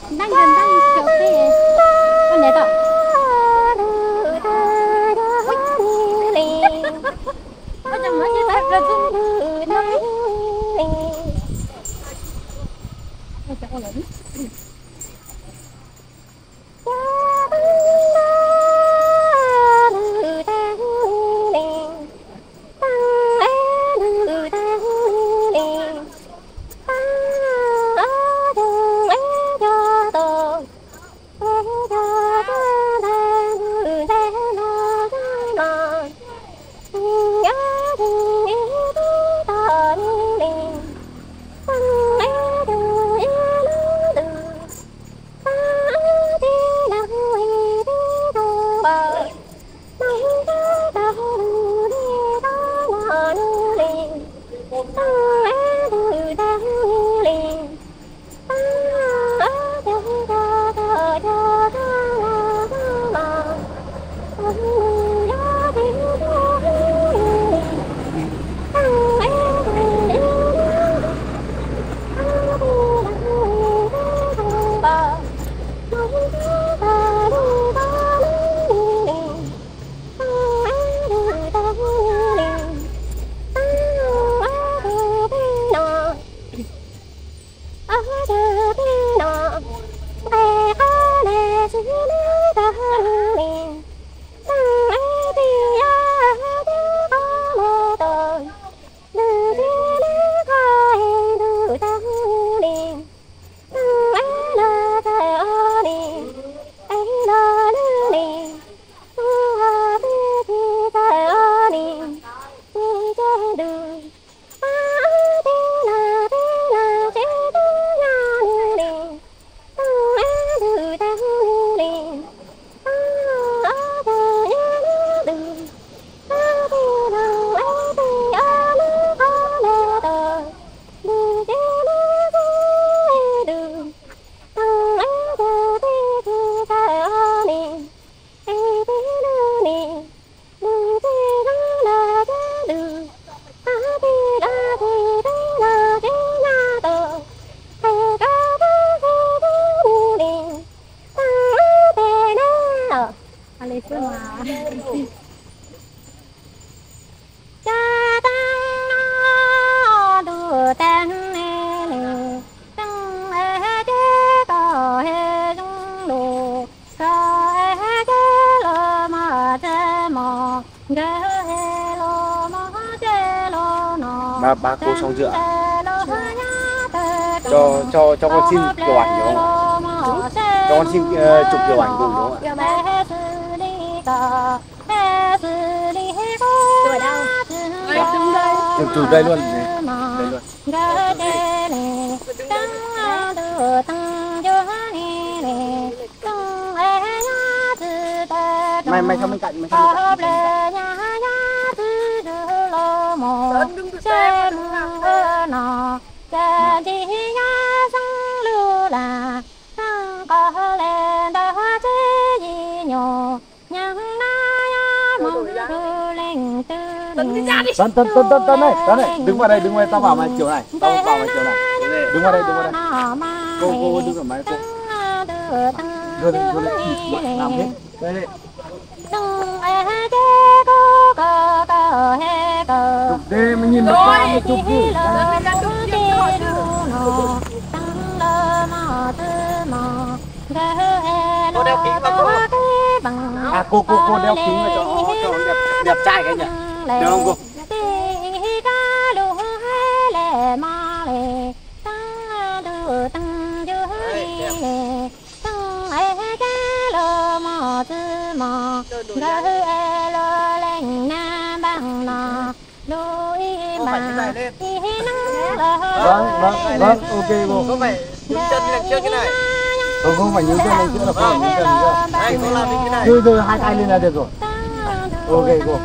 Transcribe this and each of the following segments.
Ntab nqaij ntab cov peb, koj ntev tau. Ba, ba cô Song Dựa à? Cho, cho, cho con xin kiểu ảnh được không ạ? Cho con xin, ờ, chụp kiểu ảnh cùng đúng không ạ? Chụp ở đâu? Chụp, chụp đây luôn. Đây luôn. Mày, mày sang bên cạnh, mày sang bên cạnh. Tấn, Tấn, Tấn, Tấn, Tấn này, Tấn này, đứng vào đây, đứng vào đây, tao bảo mày kiểu này, tao bảo mày kiểu này. Đứng vào đây, đứng vào đây. Cô, cô, cô đứng ở mày, cô. Đưa lên, đưa lên, làm hết. Đây, đây. Chụp đi, mày nhìn vào qua, mày chụp đi. Cô đeo kính vào cô. À, cô, cô, cô đeo kính vào cho, cho đẹp, đẹp trai cái nhỉ? Được không cô? Đấy, đẹp. Vâng, vâng, vâng, ok cô. Có phải đứng chân lên trước cái này? Không, không phải nhướng chân lên trước đâu, không phải nhướng chân lên trước. Đây, cô làm như thế này. Từ từ, hai tay lên là được rồi. Ok cô.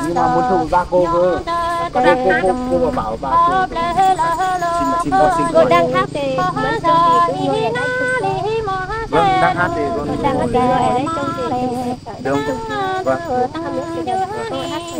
Nhưng mà muốn chụp ba cô cơ. Cô, cô, cô, cô mà bảo ba cô. Xin, xin, con xin. Cô đang hát thì muốn cho thì cứ ngồi ở đây chụp. Vâng, đang hát thì con. Cô đang hát thì ngồi ở đây trông thì. Được không cô? Vâng. Cô hát thì cô hát thì.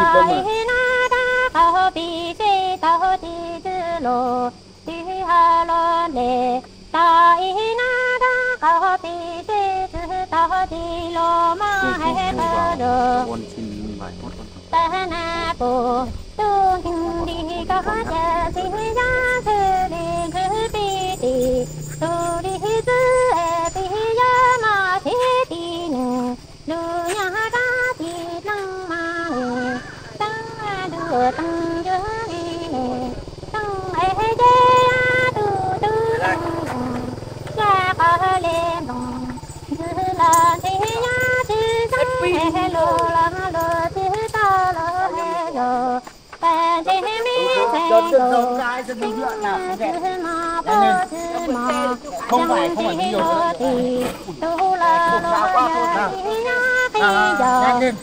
ib nab rab qau pis seb tau tis txwv los, tig ho los ntes tau ib nab rab qau pis seb txwv tau tis los mas hais qhov zos. Tag nab pus tub nkeeg li koj cas txiv yab txwv li ntxwv pib tis, tus li txwv txiv yab mas tib tis nws, lus nyab rab tis dleej mas es, teeb ntuj teeb yuav li es, teeb es ces yab tus tub teeb zoo, yaj qau li nploos, ntxwv los ntxwv yab tsis xeeb es lus los lus tsis tau los es zos, tas ntsej me ntxhais Cho dân giàu cái cho dân dựa nào cũng đẹp. Thế nên không phải, không phải mình nhiều nữa. Ui, không sao, quá không sao. À, nhanh lên.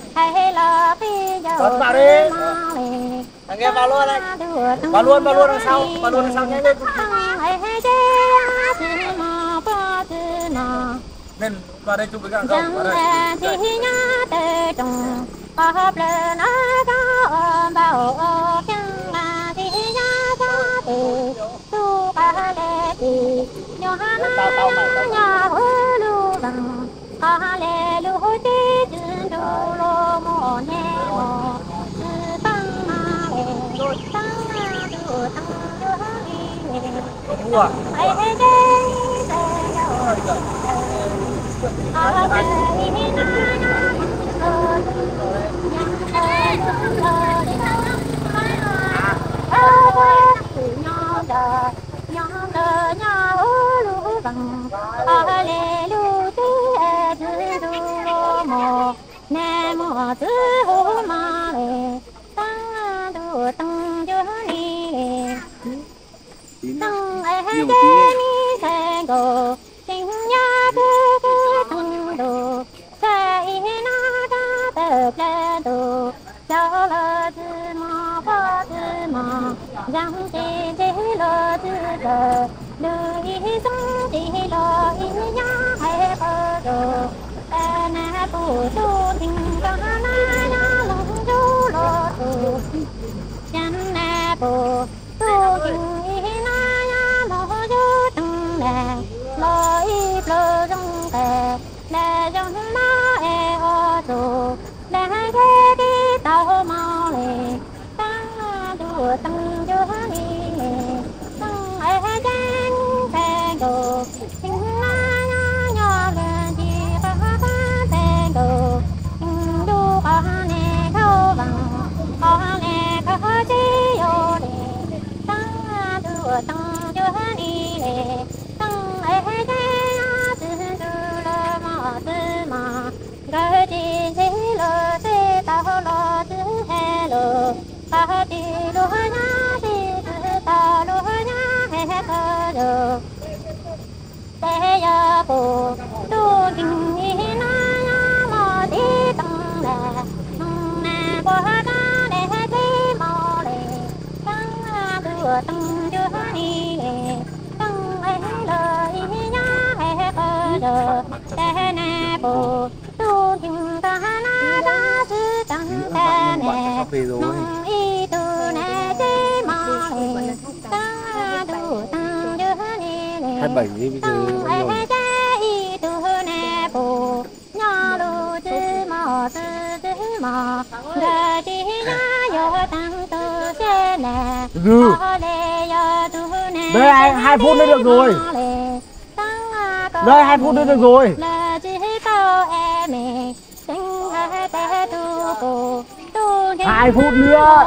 Bắn vào đi. Thằng kia vào luôn này. Vào luôn, vào luôn đằng sau, vào luôn đằng sau, nhanh lên. Nên vào đây chụp với gã cậu, vào đây. Đây, hai phút nữa được rồi. Đây, hai phút nữa được rồi. Hai phút nữa.